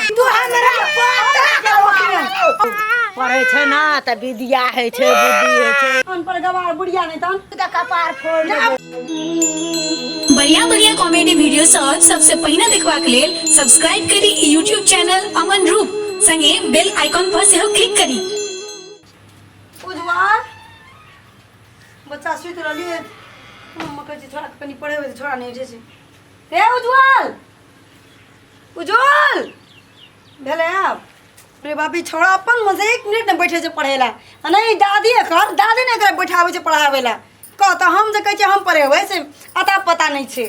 तू हमरा पता के पढ़ै छै ने तऽ विद्या होइ छै, बुद्धि होइ छै। अनपढ़ गवार बुढ़िया नहि तहन तऽ कपार फोड़ देबौ। बढ़िया बढ़िया कॉमेडी वीडियो सब सबसे पहिने देखबाक लेल सब्सक्राइब करी यूट्यूब चैनल अमन रूप, संगे बेल आइकॉन पर सेहो क्लिक करी। उज्जवल बच्चा सुति रहलियै, हम कहै छी छोड़ा कनि पढ़ेबै तऽ छोड़ा नहि उठै छै। हे उज्जवल, उज्जवल भेलै आब रे बाप, ई छौड़ा अपन मन से एक मिनट नहि बैठे छै पढ़ै लए। आ नहि दादी, एकर दादी नहि एकरा बैठाबै छै पढ़ाबै लए। कह तऽ हम जे कहै छियै हम पढ़ेबै से अता पता नहि छै।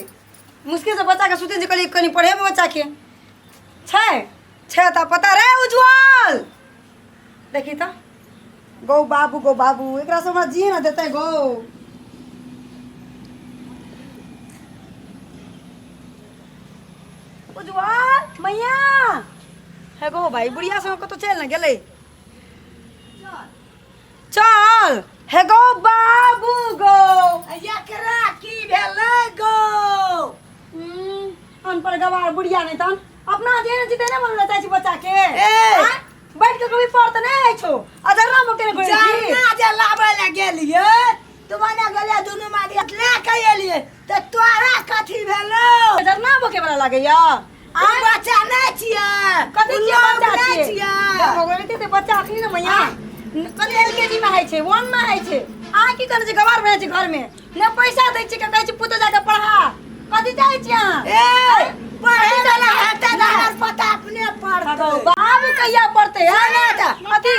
मुश्किलसँ बच्चाके सुते छै, कहलियै कनि पढ़ेबै बच्चाके, छै छै तऽ पता रे। उज्जवल देखी तऽ गौ बाबू, गौ बाबू, एकरा से हमरा जिए ने देतै गौ। उज्जवल मैया हे गो भाई, बुढ़िया सब कतौ चलि ने गेलै। चल हे गो बाबू गो। एकरा की भेलै गो? अनपढ़ गवार बुढ़िया नहि तहन अपना जेहन छी तेहने बनबै चाहै छी बच्चा के। ए! आँय? बैठ के कभी पढ़ तऽ नहि होइ छौ, अजर्रा मे केने घुरै छी। जरना जे लाबै लए गेलियै तऽ मने गेलियै दुनू मादी लए के एलियै तऽ तोरा कथी भेलौ? अजर्ना बोके वाला लागैया? आइ बच्चा नहि छियै। कथी छियै? लोग बच्चा नहि छियै। छियै। भगवती ते बच्चा अखनी ने मैया कथी एल के जी में होइ छै, वन में होइ छै। अहाँ की करै छी? गवार बनै छी घर में, ने पैसा दै छी के कहै छी पुतोह जाके पढ़ा। कथी चाहै छी अहाँ? ए, पढ़े वाला हेतै तऽ हमर पता अपने पढ़तै। बाबू कहिया पढ़ते है? ना तऽ। अथी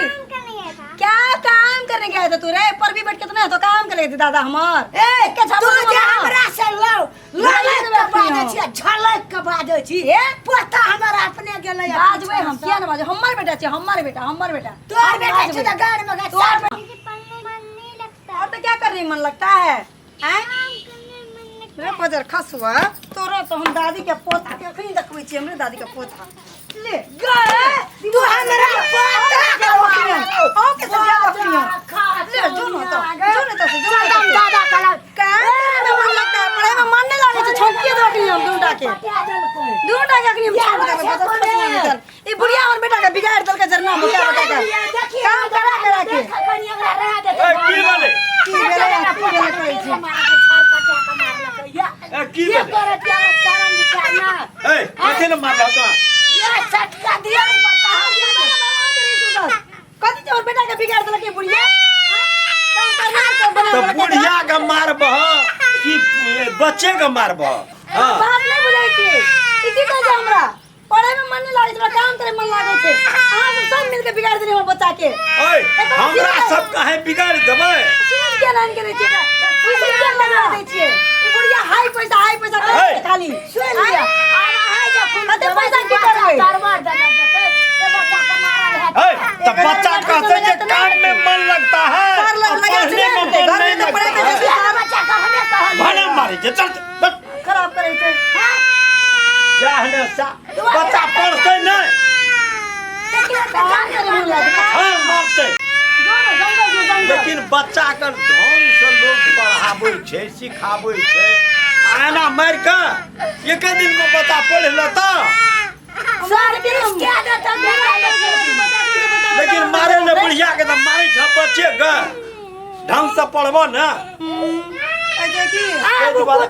क्या काम करने गया था तू रे? पर भी बैठ के तो नहीं तो काम करे थे दादा हमार। ए, के झापड़ तू जे मारना? हमरा से लौ लड़ाई ललक देबै के अखनी बाजै हम। छी, झलक के बाजै छी, पोता हमर अपने गेलै। बाजबै हम, किया ने बाजबै? हमर बेटा छै, हमर बेटा, हमर बेटा। तोहर हम बेटा बाजबै। छै तऽ गाड़ में गाड़। तोहर बेटा। मुझे पढ़ने मन नहीं लगता। और तो क्या करने में मन लगता है? आँय? काम करने में मन लगता। रे पजर खसुआ, तोरा तो हम दादी के पोता के अखनी देखबै छियै। हमरे दादी के पोता ले गए तू हमरा पोता के। आओ के सब याद अखनी ले, जो न तो जो न तो जो न एकदम दादा कला। काम करे में मन लगता है, पढ़े में मन नहीं लागे छै। छौंकिए दो अखनी हम दूटा के, दूटा के अखनी हम छौंक देबै। बदर खसुआ निकल, ई बुढ़िया हमर बेटा के बिगाड़ देलकै जरना बका बका के काम करा करा के। ए, की भेलै? की भेलै? की भेलै कहै छी? ए, की भेलै? ए, कथी ले मारलह तोरा? कथी छै? हमर बेटा के बिगाड़ देलकै ई बुढ़िया। काम करना के बना तऽ देलकै। बुढ़िया के मारबह कि बच्चे के मारबह? हाँ। बात नहि बुझै छियै। ई की कहै छै? हमरा पढ़े में मन नहीं लागै छै, हमरा काम करे में मन लागै छै। अहाँ सब सब मिलके बिगाड़ देलियै हमर बच्चा के। ओए, हमरा सब काहे बिगाड़ देबै? सीन के लाइन के दै छियै एकरा? ट्यूशन के लगा दै छियै? ई बुढ़िया हाई पैसा हाई पैसा करै छै खाली। सुनि लिअ। कते पैसा की करबै? ए, तऽ बच्चा कहते जे काम में मन लगता है सर लग और लगा पढ़ने में छै मन घर नहीं में तऽ पढ़े लगता के है। छै। भने मारै छै, चल चल खराब करै छै। जा हने सा बच्चा पढ़तै नहि। काम करे मन लागै छै। हाँ, मारतै। जो ने जंगल जो जंगल। लेकिन बच्चा के ढंग से लोग पढ़ाबै छै, सिखाबै छै। आ एना मारि कऽ एके दिन में बच्चा पढ़ि लेता? लेकिन मारे ने बुढ़िया के तऽ मारै छ, बच्चे के ढंग से पढ़ब ने। ऐसे की ताहि दुआरे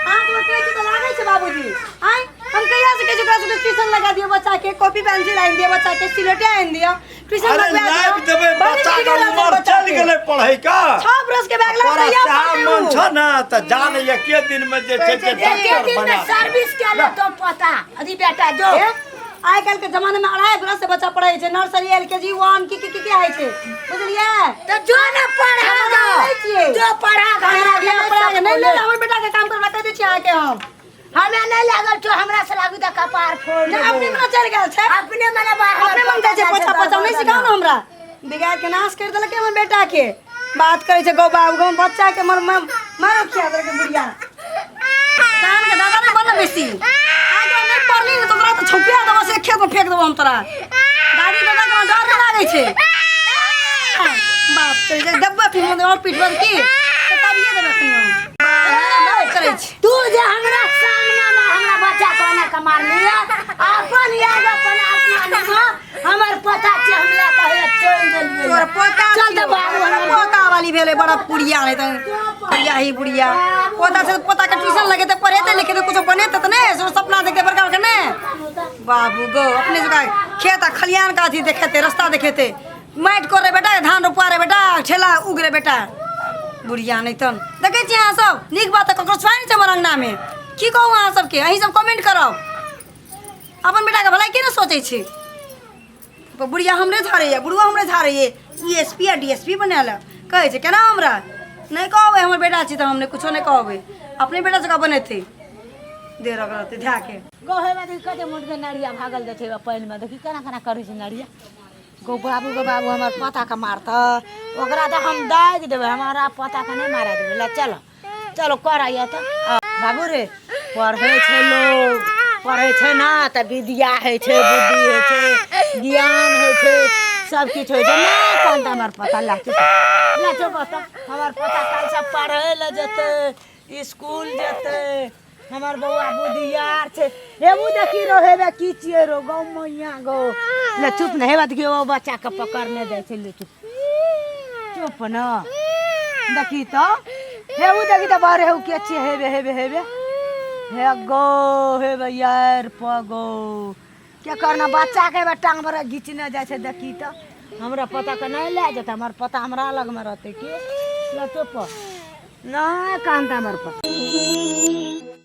अहाँ कहै छी तऽ लागै छै बाबूजी। आँय, हम कहिया से कहै छी ओकरा सबके ट्यूशन लगा दियौ बच्चा के, कॉपी पेंसिल आनि दियौ बच्चा के, सिलेटे आनि दियौ, ट्यूशन अरे लगवा दियौ। लाइब देबै। बड़ी बच्चा के बिगड़ल छै उमर बच्चा चलि के। गेलै पढ़ै के। 6 बरस के बैग तोरा लगा कहिया सएह पढ़तै मन उ? छ ने तऽ जान एके दिन में जे छै से डॉक्टर बना। सर्विस के ले तो पता अभी बेटा जो। ए, आइ काल्हि के जमाना में 2.5 बरस से बच्चा पढ़ै छै, नर्सरी, एल के जी, वन, की की की की होइ छै, बुझलियै? तो जो ने पढ़ा हम नहि छियै। जो पढ़ा हमरा बिना पढ़ा के नहि लेल हमर बेटा के काम करबा कहि दै छी अहाँके हम। हमें नहीं लागल छो, हमरा से लागू तऽ कपार फोड़ नहि, अपने मने चलि गेल छै। अपने मने बाहर। अपने मन जाइ छै पोछा पोछा। नहि सिखाउ ने हमरा, बिगाड़ के नाश करि देलकै हमर बेटा के। बात करै छै गौ बाबू गौ, बच्चा के मर मारो खिया देलकै बुढ़िया। कान के दादा नहि बन बेसी। आगे नहि पढ़ली ने तऽ तोरा तऽ छौपिया देबो से खेत में फेंक देबो हम तोरा। दादी दादा के डर नहि लागै छै। बाप रे, जे देबै फिर और पीठ पर की तऽ तबिए देबै अखनी हम। बाप करै छी। तू जे हमरा सामने में हमरा बच्चा कोना के मारलियै आ भेलै बड़ा पुड़िया नहि तऽ पुड़िया ही बुढ़िया। पोता से पोता के ट्यूशन लगेतै, पढ़ेतै लिखेतै, कुछो बनेतै तऽ नहि से सपना देखतै बड़का बड़का नहि। बाबू गो अपने जकाँ खेत आ खलिहान के अथी देखेतै, रास्ता देखेतै। माटि कोड़े बेटा, धान रोपा रे बेटा, ठेला उग रे बेटा। बुढ़िया नहि तन देखै छी अहाँ सब नीक बात तऽ ककरो छुआइ नहि छै हमर अङ्गनामे। की कहू अहाँ सबके, अहीं सब कमेंट करब। अपन बेटाके भलाई के ने सोचै छी? बुढ़िया हमरे झाड़ैए, बुढ़वा हमरे झाड़ैए, ई एस पी आ डी एस पी बनायल कहै छै केना हमरा नहि कहबै। हमर बेटा छी तऽ हम नहि कुछो नहि कहबै, अपने बेटा जकाँ बनेतै, देह रगड़तै धए के। गो हे देखी कते मोट के नरिया भागल जाइ छै पानिमे, देखी केना केना करै छै नरिया। गो बाबू, गो बाबू, हमर पोताके मारतऽ, ओकरा तऽ हम दागि देबै, हमारा पोताके नहि मारऽ देबै। ले चलो चलो करैया तऽ बाबू रे। पढ़ै छै लोग, पढ़ै छै ने तऽ विद्या होइ छै, बुद्धि होइ छै, ज्ञान होइ छै, सब किछु होइ छै। नहि कोन तऽ हमर पोता ला चुप, ला चुप तऽ हमर पोता काल्हिसँ पढ़ै लए जेतै, इसकुल जेतै। हमर बौआ बुधियार छै। हेबू देखी रो, हेबे की छियै रो गौ मैया गौ। ले चुप ने, हेबे देखियौ ओ बच्चाके पकड़ने जाइ छै। ले चुप चुप न, देखी तऽ हेबू देखी तऽ बड़ हेबू के छियै। हेबे हेबे हेबे हे गो हेबे यार पगो के करना बच्चाके हेबे टांग पर घिचने जाइ छै। देखी तऽ हमरा पोताके नहि लए जेतै, हमर पोता हमरा लगमे रहतै। के ले चुप नहि कानता हमर पोता।